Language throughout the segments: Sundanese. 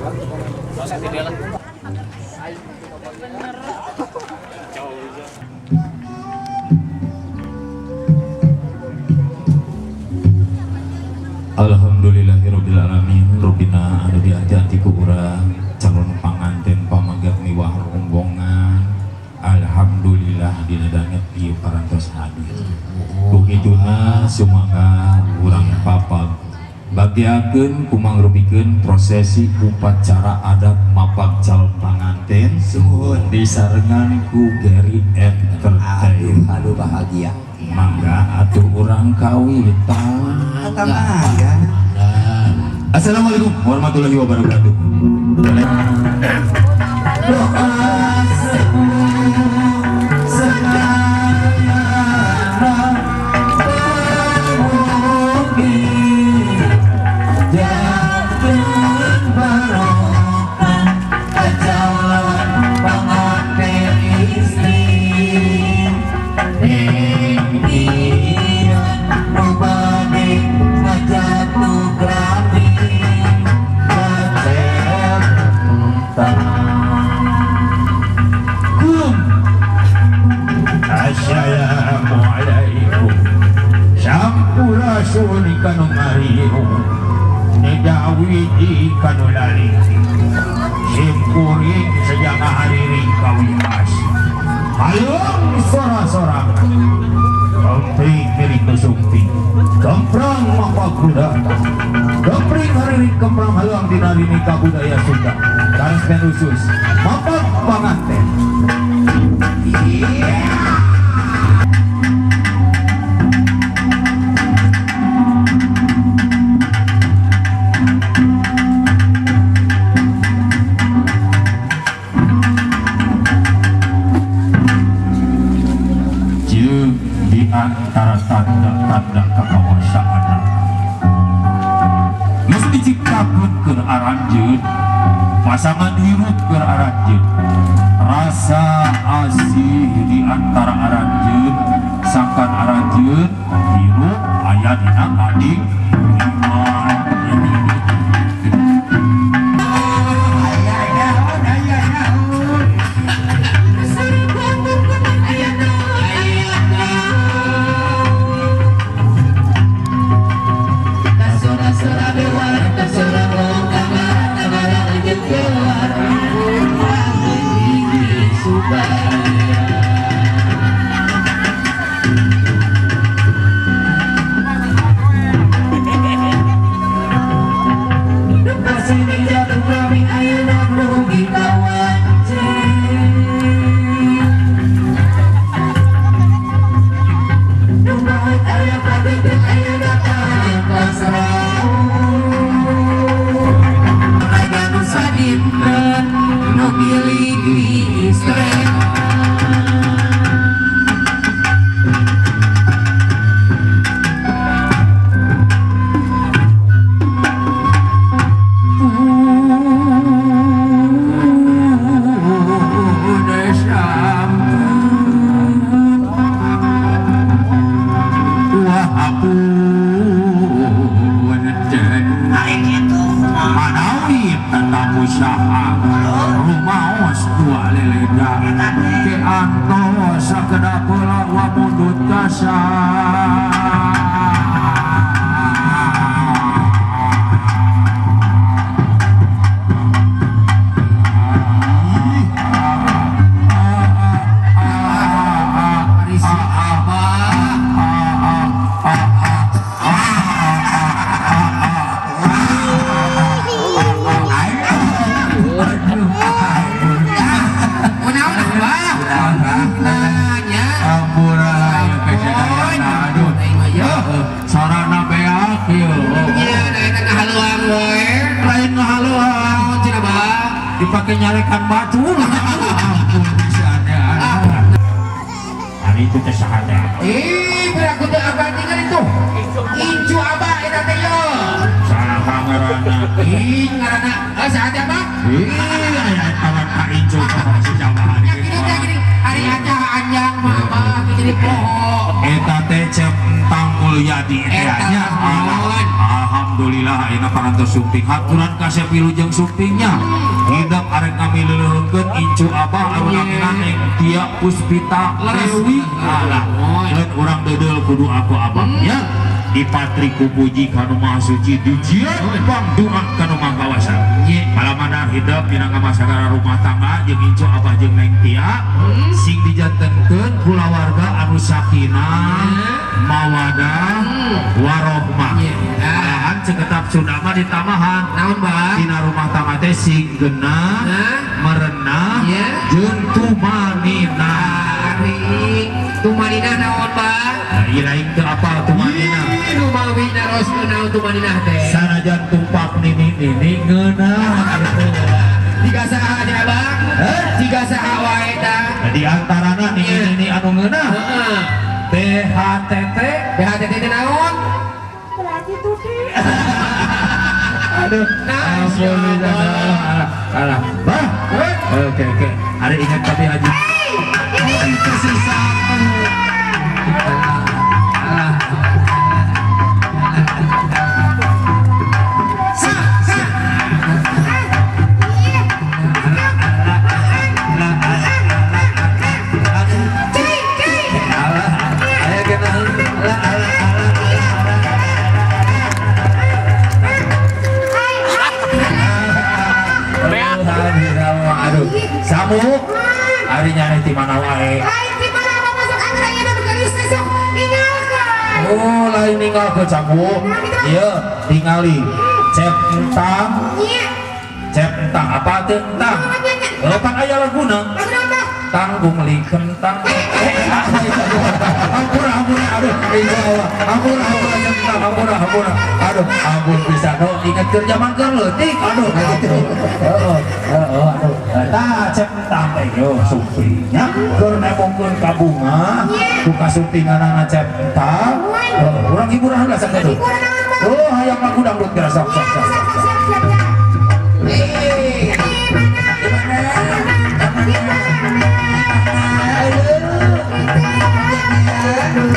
Alhamdulillahirabbil alamin, rupina anu dianti-anti ku urang calon panganten pamegat miwah rombongan. Alhamdulillah, dina danget ieu parantos hadir. Ku kituna sumangga urang papag bagiakeun kumangrupikeun prosesi upacara adat mapag calon panganten. Sumuhun. Disarengan ku Gary Entertain. Aduh, aduh, bahagia. Mangga atuh urang kawitan. Kata mangga. Assalamualaikum warahmatullahi wabarakatuh. Doa sepuh sadayana mugi janten barokah calon panganten istri. Neng Tia nu bade ngajak nu gratis kacep. Kum. Assalamualaikum, sampurasun kanu ngariung, nidawiji kanu lalinggi, simkuring sejak hariring kawias hayang sora-sorangan kempring miring nusungti kemprang mapagudata kempring hariring kemprang haluang dinarini kabudaya Sunda karesmen khusus mapag panganten. Iya. Jeung di antara tanda-tanda kekawasaan geus diciptakeun keur aranjeun, pasangan hirup keur aranjeun, rasa asih di antara aranjeun, sangkan aranjeun hirup aya dina kading iman. Aya naon, aya naon. Aya naon. Kasora-sora bewar, kasora kamar, kamar lanjut keluar. Supaya Sini jatuh kami ayeuna rugi kawan. Numbahat aya pageukeun ayeuna pasrah. Aya nu sadinten nu milik istri. Wah, ampun, manawi tetamu saha rumaos dua leleda ke antos sakedap heula wa mundut kasa. Risi Abah. Kunaon, Abah? Nanya. Ampura ieu kejadian, aduh. Sarana beak ieu. Nya da eta ngahaluang we. Lain ngahaluang. Naon cenah, Bah? Dipake nyarekan batu. Ampun pisan ya. Hari itu teh saha teh? Ih, piraku teu abah tinggal itu. Incu Abah eta teh yo. Saha ngaranna? Ih, ngaranna ah saha teh, Abah? Ih, aya kawan ka incu si jamaah. Ya gini teh gini, hari aja anjang mah Abah jadi poho. Eta teh cep entang. Mulyadi teh nya. Alhamdulillah ayeuna parantos sumping. Haturan kasep wilujeng sumpingnya. Hidep arek ngamileuleungkeun incu abah anu namina Neng Tia Puspita Dewi. Alah, keun urang deudeuh kudu aku abah nya. Dipatri ku puji kanu Maha Suci, dijieun pangdoa kanu Maha Kawasa. Palamana hidup minangka masagara rumah tangga jeung incu abah jeung Neng Tia sing dijantenkeun kulawarga anu sakinah, mawadah, warohmah. Malahan ceketap Sunda mah ditamahan Naon, Bah? Dina rumah tangga teh sing genah, merenah, jeung tumanina. Ari tumanina naon, Bah? Nah, ieu lain teu apal tumanina. Ih, nu mawi naroskeun naon tumanina teh. Sanajan tumpak nini-nini ngeunah gitu. Tiga saha aja, Abah? Heh? Tiga saha wae tah. Di antarana nini-nini anu ngeunah BHTT. BHTT teh naon? Aduh, Nah, ampun bisa. Alah, alah. Bah, oke oke. Ada ingat tapi haji. Oh, itu si satu. Alah. Sa, sa. Alah, aya kena. Alah, alah, alah. Aduh, Samu, ari nyari di mana wae? Oh, lain ninggalkeun Samu. Iya, tingali. Cep entang, cep entang apa teh entang? Oh, pan aya laguna. Tanggung li kentang. Ampura, ampura, aduh, iya Allah. Ampura, ampura, kentang, ampura, ampura. Aduh, ampun bisa no, ingat keur zaman keur leutik. Aduh, aduh. Heeh, heeh, aduh. Tah, cep entang teh yo sumpingnya keur nembongkeun ka bunga, ku kasumpinganana cep entang. Heeh, urang hiburan heula sakitu. Oh, hayang lagu dangdut geura sok sok sok. Sok. Eh, gimana? Aduh.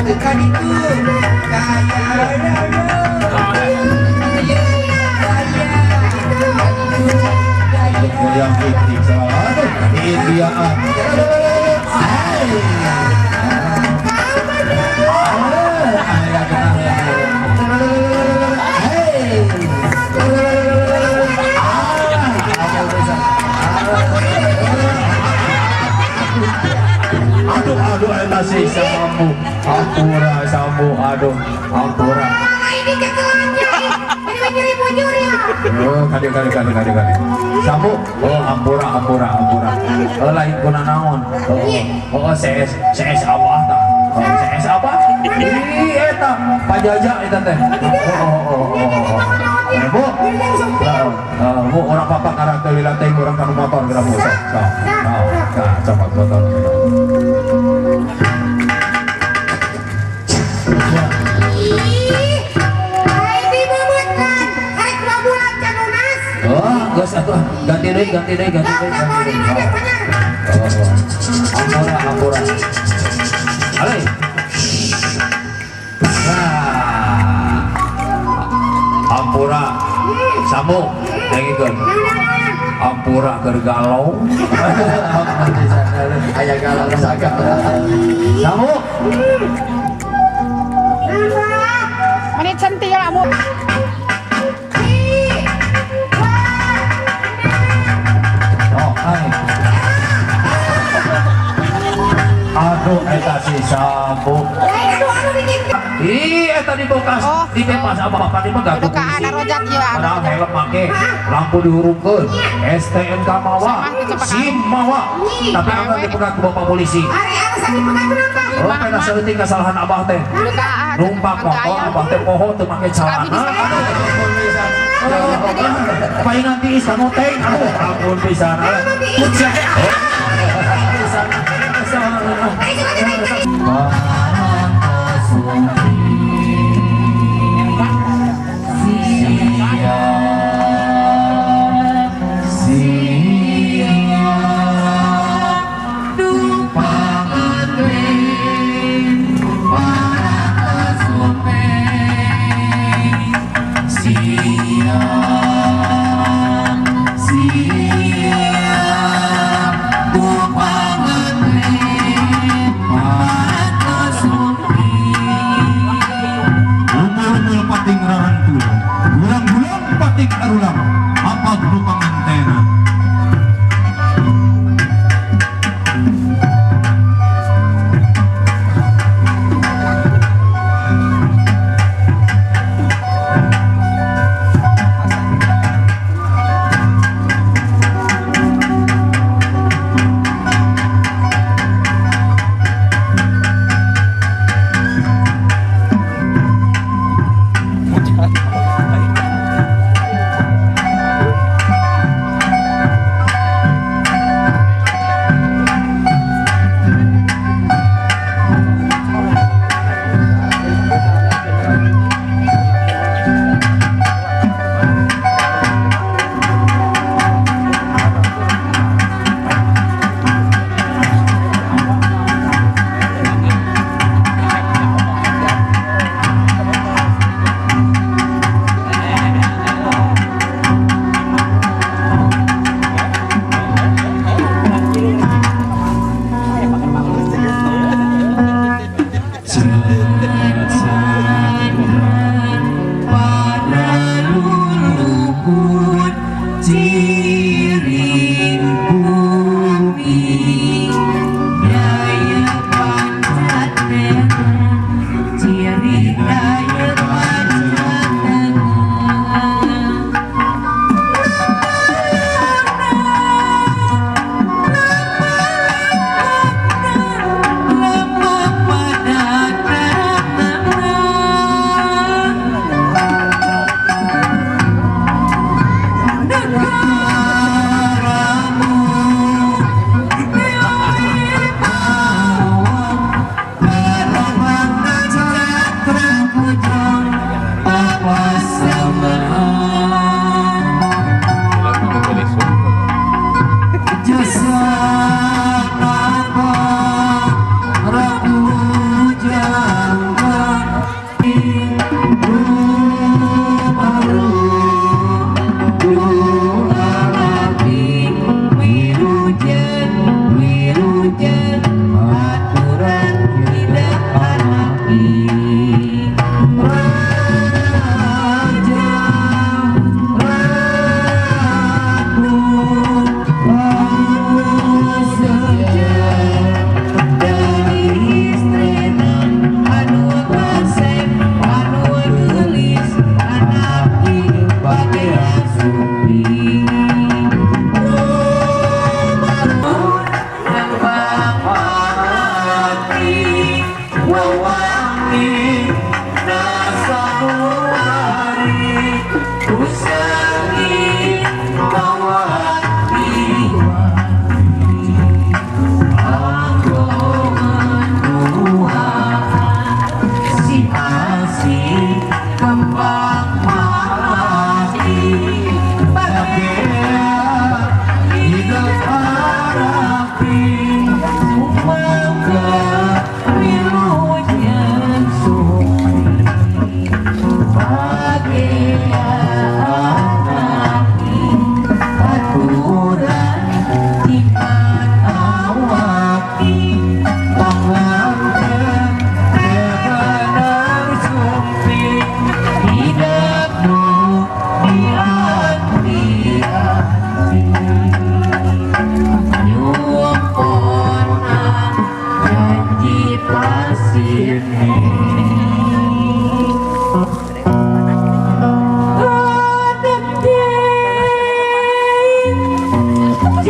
Bukan itu. Kaya. Iya, kaya. Goyang dik salah. Aduh, Indiaan. Hai. Ah, aya kena. Hey. Ah, bisa. Aduh, aduh, eta si Sambu. Ampura, Sambu, aduh, ampura. Oh, kali kali kali kali kali. Sambu, oh ampura, ampura, ampura. Oh, lain kuna naon. Oh, oh, oh, CS, CS apa tah? Oh, CS apa? Ih, eta pajaja eta teh. Oh, oh, oh, oh, oh. Eh, Bu. Oh, oh, Bu, orang papa karakter lila teh urang kanu motor geura Bu. Sok, sok. Oh, nah, coba motor. Oh, geus atuh. Ganti deui, ganti deui, ganti deui, ganti deui. Oh, oh. Ampura, ampura. Ale. Nah. Ampura. Sambu, dengikeun. Ampura keur galau. Aya galau sagala. Sambu. Menit centil amu. Oh, hai. Aduh, eta si Sambu. Ih, eta di bekas, Oh. di bekas apa bapak di pegang Itu ka anak rojak ieu anu. Padahal helm make, lampu dihurungkeun, STNK mawa, SIM mawa, tapi angkat dipegang ku bapak polisi. Oh, pena saeutik kesalahan abah teh. Dulu ka Numpak motor, abah teh poho teu make celana. Aduh, ampun pisan. Palingan tiis ka ngoteng. Aduh, ampun pisan. Oh, pisan.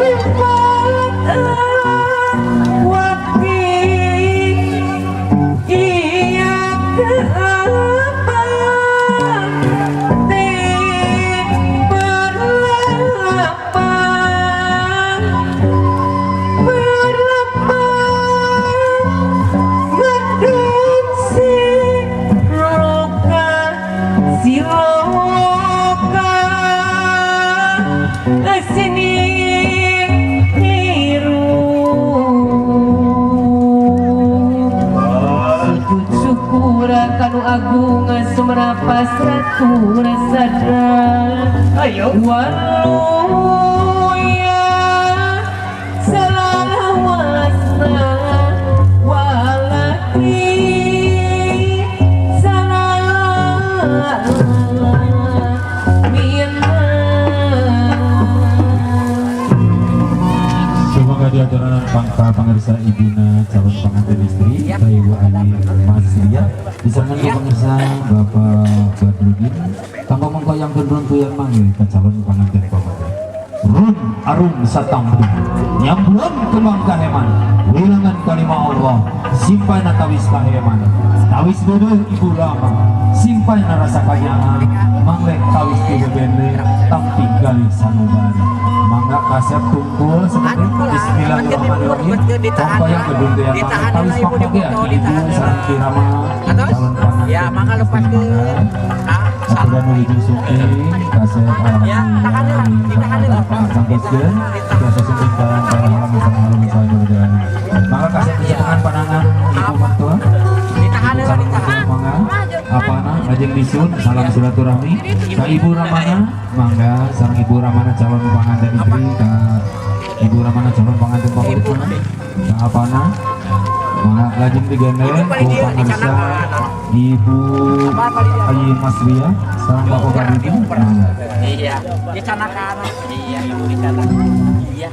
Sifat wati iya apa te berlapang berlapang ngedun si roka siloka sini hirup sujud syukur kanu agung sumrapas ratu sadra Ayo. Waluya salalawasna walaki salala minna. Semoga diaturanan pangka pangersa ibuna calon pengantin istri Ibu Ani Masria diseneng ku pangersa Bapak Badrudin tanpa mengkoyang gendrung tuyang manggil ke calon pengantin pamade Run arum satampu nyamblon kembang kaheman wilangan kalima Allah simpai tawis kaheman tawis dudul ibu rama simpai rasa kanyangan manglek tawis tiga bende tampi gali sanubari mangga kasep tungkul seperti Bismillahirrahmanirrahim tongkoyang gedung yang Ditahan tawis heula ibu pangpok ya difoto, ibu ditahan heula. sareng kirama Atos? calon pengantin Ya, mangga lepaskeun. Ah, Aturan wilujeng sumping kasep Ya, tahan heula, ditahan heula. Sangkoskeun biasa sumping dalam para halaman sareng halaman sareng mangga kasep dicepengan panangan ibu mertua Ditahan heula, calon ditahan. mertua mangga apana lajeng disun salam silaturahmi ka ibu Ramana mangga sareng ibu Ramana calon pengantin istri ka ibu Ramana calon pengantin favorit mana ka apana mangga lajeng digandeng ku pangersa ibu Ayi Masria sareng Bapak Badrudin mangga. Iya, dicanakan. Iya, ibu dicanakan. Iya.